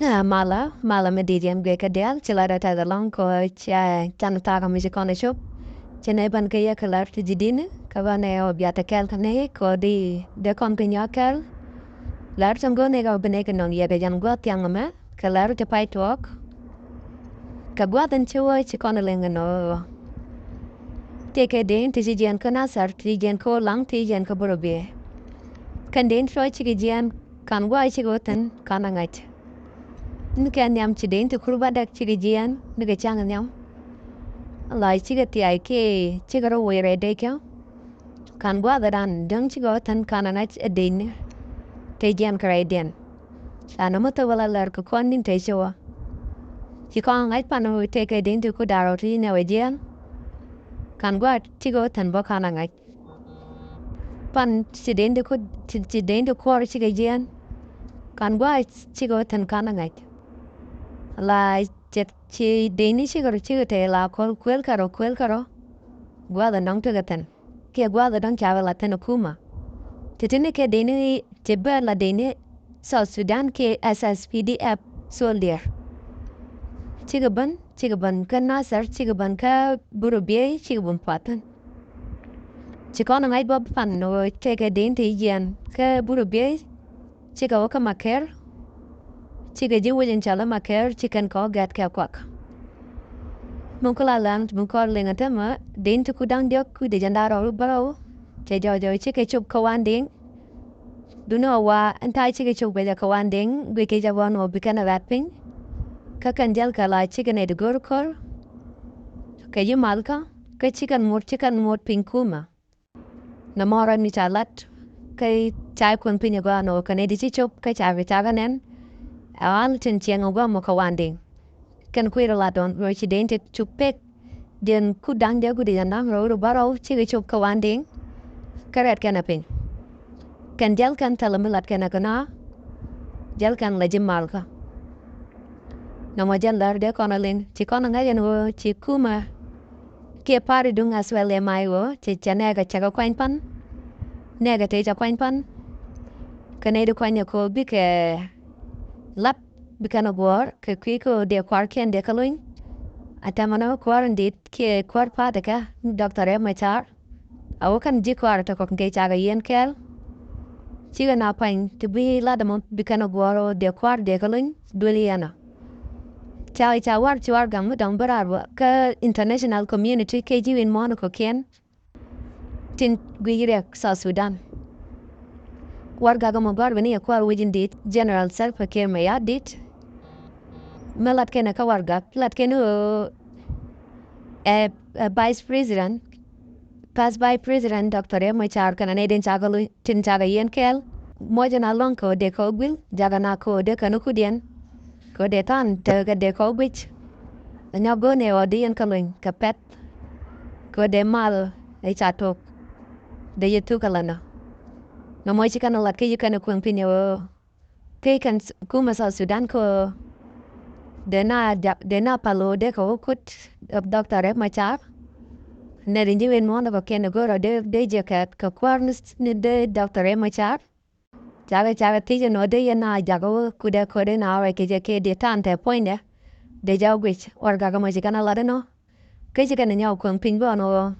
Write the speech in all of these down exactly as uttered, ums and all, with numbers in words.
Ɛ, malä, malä mi di̱i̱t yɛn guiɛ kɛ diaal, ci la rɛ tɛth ɛlɔ̱ŋ kɔ, ɛ, can thakä mi ci kɔn ɛ cop. Ci nɛ bän kɛ yɛ kɛ lär ti ji̱ di̱n, kɛ bän ɛ ɔ biat ɛ kɛl kɛ nɛ kɔ di dee kɔn kɛ nyɔak kɛl. Lär ti ŋo̱n ɛ kɛ bi nɛ kɛ nɔŋ yɛ kɛ jɛn gua̱th thiaŋ ɛmɛ, kɛ lär ti pay tuɔɔk. Kɛ gua̱th ɛn ci wä ci kɔn ɛ liŋ ɛn ɔ. Tëëkɛ dee ti ci jiɛn kä Nathɛr, ti jiɛn kä Ulaŋ, ti jiɛn kä Borobiɛ. Kɛn dee ti rɔ cikɛ jiɛn, kan gua̱a̱ cikɛ wä thi̱n, kan a ŋa̱c. Ni kɛ nhiam ci dee ti kur bädäk cikɛ jiɛɛn ni kɛ ca̱ŋ nhiam. La cikɛ thia̱a̱c kiɛ cikɛ rɔ wec rɛy dee kiɛ. Kan gua̱a̱th ɛ dan däŋ cikɛ wä thi̱n kan a ŋa̱c ɛ dee ni. Te jiɛɛn kɛ rɛydiɛn. Ca nɔmɔ thok wä la lär kɛ kɔn ni̱n te ci wä. Ci kɔn ŋa̱c pan wä tëëkɛ dee ti kur da̱r rɔ ti nɛ wä jiɛɛn. Kan gua̱a̱th cikɛ wä thi̱n bä kan a ŋa̱c. Pan ci dee ti ku, ci, ci dee ti kuɔr cikɛ jiɛɛn. Kan gua̱a̱ cikɛ wä thi̱n kan a ŋa̱c. La ci, ci dee ni cikɛ rɔ cikɛ te la kɔl kuël kärɔ, kuël kärɔ. Gua̱a̱th ɛ nɔŋ tekɛ thi̱n. Kiɛ gua̱a̱th ɛ dɔ̱ŋ ca wä la thi̱n ɛ kumä. Ti ti ni kɛ dee ni ci bä la dee ni South Sudan kiɛ S S P D F soldier. Cikɛ bän, cikɛ bän kä Nathɛr, cikɛ bän kä Borobiɛ, cikɛ bän pua̱thin. Ci kɔn ŋa̱c bä pan wä tëëkɛ dee ti jiɛɛn kä Borobiɛ, cikɛ wä kä Makɛr, cikɛ ji̱ wec in cɔl ɛ Makɛr, ci kɛn kɔ gɛ̈t kɛ kuak. Mun kula lan mun kɔr liŋ a tämɛ, dee ti kur da̱ŋ diɔ̱k, kur dee jɛn da̱r rɔ bärɔw, cɛ jɔw jɔw cikɛ cop kä Wandiŋ. Duni ɔ wa ɛn ta̱a̱ cikɛ cop guecɛ kɛ Wandiŋ, guic kɛ jɛ bɔn ɔ bi kɛn ɛ rat piny. Kä kɛn jäl kɛ la cikɛ nɛy ti go̱r ko̱r. Kɛ ji̱ malkä, kä ci kɛn muɔt, ci kɛn muɔt piny kumä. Nɔmɔ rɔ ni ca lat, kä ca kuäŋ piny ɛ gɔaa nɔ kɛ nɛy ti ci cop, kä ca kɛ ca kɛ nɛn. Ɛ ɣal tin ciɛŋ ɛ gɔaa mɔ kɛ Wandiŋ. Kɛn kui̱ rɔ lat dɔn rɔ ci dee ti cop pek. Diɛn kur da̱ŋ diɔ̱k, kur dee jɛn da̱ŋ rɛw, rɛw bärɔw, cikɛ cop kä Wandiŋ. Kä rɛt kɛn a piny. Kɛn jäl kɛn thilɛ mi lat kɛn a kɛ nɔ. Jäl kɛn la ji̱ malkä. Nɔmɔ jɛn lär dee kɔn a liŋ, ci kɔn a ŋäc ɛn ɣöö ci kumä. Kiɛ party duŋ as well ɛ may ɣöö ci cɛ nɛɛkɛ cɛ kɛ kuany pan. Nɛɛkɛ tëë cɛ kuany pan. Kɛ nɛy ti kuany ɛ kɔ bikɛ lap. Bi kɛn ɛ guɔ̱ɔ̱r kɛ kui̱ kä dee kua̱rkiɛn dee kä luny. A tɛmɛ ni kuäär in di̱i̱t kiɛ kuäär pa̱a̱t ɛ kɛ ni Doctor Riek Machar. A wä kɛn ji̱ kua̱r tɔ̱ kɔ̱kiɛn kɛ cakɛ yieen kɛɛl. Cikɛ na pa̱ny ti bi lat ɛmɔ bi kɛn ɛ guɔ̱ɔ̱r ɔ dee kua̱r dee kä luny duël yɛn ɔ. Ca ca war ci warɛgak mi dɔ̱ŋ bi raar bä kä international community kɛ ji̱ wi̱n muɔ̱ɔ̱n kɔ̱kiɛn. Tin guic riɛk South Sudan. Warɛgak ɛmɔ gɔ̱a̱r bɛ ni yɛ kuäär wi̱c in di̱i̱t General Salva Kiir Mayardit. Mi lat kɛn ɛ kä warɛgak, lat kɛn ɣöö ɛ, ɛ Vice President, past Vice President Doctor Riek Machar kɛnɛ nɛy tin cakɛ luny, tin cakɛ yieen kɛɛl. Muɔcɛ na lɔ̱ŋ kɛ ɣöö dee kɛ ɣöö guil, jakɛ na kɛ ɣöö dee kɛn ɣöö kudiɛn. Kɛ ɣöö dee tha̱a̱n tekɛ dee kɛ ɣöö guic. Ɛ nyɔk go̱o̱nɛ ɣöö dee yɛn kä luny kɛ pɛ̈th. Kɛ ɣöö dee mal ɛ ca tok. Dee yɛ thuk kɛ länä. Nɔmɔ ci kɛn ɛ lat kä ci kɛn ɛ kueŋ piny ɛ ɣöö. Kä ci kɛn s-, kumɛ South Sudan kä ɣöö. Dee na jak, dee na pal ɣöö dee kɛ wä kut, ɛ, Doctor Riek Machar. Nɛ rin ji̱ wen muɔ̱ɔ̱n ɛ kɔ̱kiɛn ɛ go̱o̱r ɔ dee, dee jɛ kɛ, kɛ kuäär ni s-, ni dee Doctor Riek Machar. Cakɛ, cakɛ thiec ɛnɔ dee yɛn na jakä wä kudɛ ko̱dɛ na ruac kɛ jɛ kɛ dee ta̱a̱n tɛ puɔ̱nydɛ. Dee jak wä guic warɛgak ɛmɔ ci kɛn a lat ɛnɔ. Kä ci kɛn a nyɔk kuäŋ piny bä ɛnɔ.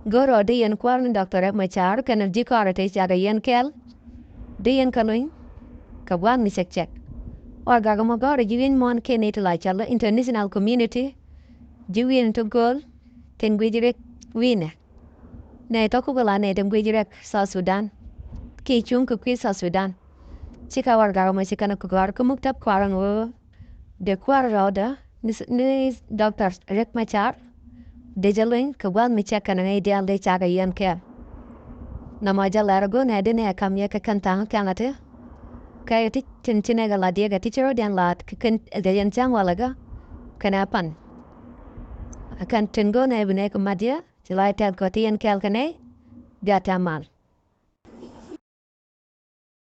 Go̱rɔ dee yɛn kuäär ni Doctor Riek Machar kɛnɛ ji̱ kɔaarɛ tɛ cakɛ yɛn kɛɛl. Dee yɛn kä luny. Kɛ gua̱a̱th mi cɛk cɛk. Warɛgak ɛmɔ gɔ̱rɛ ji̱ wi̱ny muɔ̱ɔ̱n kɛn ni ti la cɔl international community. Ji̱ wi̱n ti gööl. Tin guic riɛk wi̱nɛ. Nɛ tɔ̱ kukɛ la nɛ tin guic riɛk South Sudan. Kiɛ cuŋ kɛ kui̱ South Sudan. Cikɛ warɛgak ɛmɔ ci kɛn a kɛ gɔ̱a̱r kä muk tap kua̱r ɛn ɣöö. Dee kua̱r rɔɔdä ni, ni Doctor Riek Machar. Dee jɛ luny kɛ gua̱a̱th mi cɛk kɛn ŋäc diaal dee cakɛ yɛn kɛɛl. Nɔmɔ jɛ lɛr a go̱o̱nɛ dee nɛ kam yɛ kɛ kɛn tha̱a̱ŋ kɛn a ti. Kɛ ti tin ci nɛ kɛ la diɛ kɛ ti ci rɔ̱diɛn la kɛ kɛn kɛ yɛn cäŋ walɛ kä. Kɛn ɛ pan. Kɛn tin go̱o̱nɛ bi nɛ kɛ mat yɛ. Ci la tɛth kɔ ti yɛn kɛɛl kɛ nɛy. Bia tɛm mal.